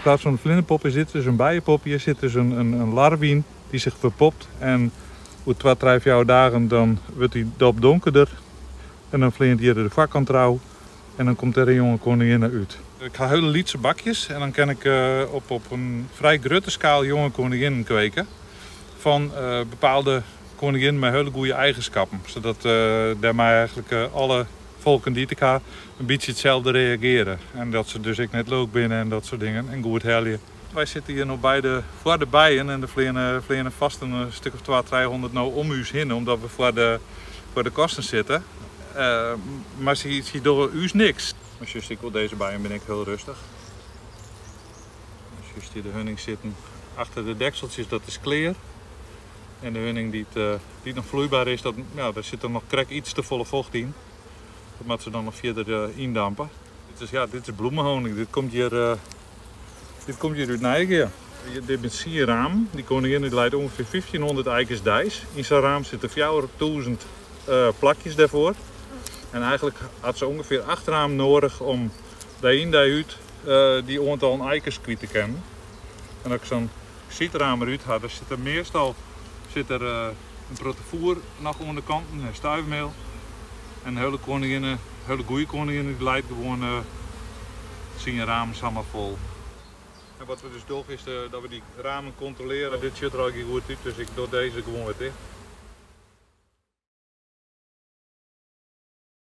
In plaats van een vlinderpop is dit dus een bijenpop. Hier zit dus een larve in die zich verpopt. En oer 2, 3, 4 dagen dan wordt die dop donkerder. En dan vliegt hier de foarkant trouw. En dan komt er een jonge koningin uit. Ik ha hiele lytse bakjes en dan kin ik op in frij grutte skaal jonge koninginnen kweken. Fan bepaalde koninginnen mei hiele goede eigenskippen. Sadat dêrmei eigentlik alle folken dy't ik ha in bytsje itselde reagearje. En dat se dus ek net lilk binne en dat soart dingen en goed helje. Wy sitte hjir no foar de bijen en der fleane fêst in stik of twa, 300 no om ús hinne, omdat we foar de kasten sitte. Mar se dogge ús niks. Mar sjochst ek wol, dizze bijen binne ek hiel rêstich. Sjochst hjir de huning sitten achter de dekseltsjes, dat is klear. En de huning dy't noch floeiber is, dêr sit der noch krekt iets te folle focht yn. Dat moatte se dan noch fierder yndampe. Dit is bloemehoning. Dit komt hjir út Nijegea. Dit binne sierramen. Dy koningin dy leit ûngefear 1500 eikes deis. Yn sa'n raam sitte 4000 plakjes dêrfoar. En eigentlik hat se ûngefear 8 ramen nedich om dei yn dei út dy oantallen eikes kwyt te kinnen. En as ik sa'n siedraam derút ha, dan sit der meastal in protte foer noch oan de kanten, en stuifmeel. En de hiele koningin, de hiele goede koningin, dy leit gewoan syn ramen samar fol. En wat we dus dogge is dat we dy ramen kontrolearje. Dit sjocht der allegear goed út, dus ik doch dizze gewoan wer ticht.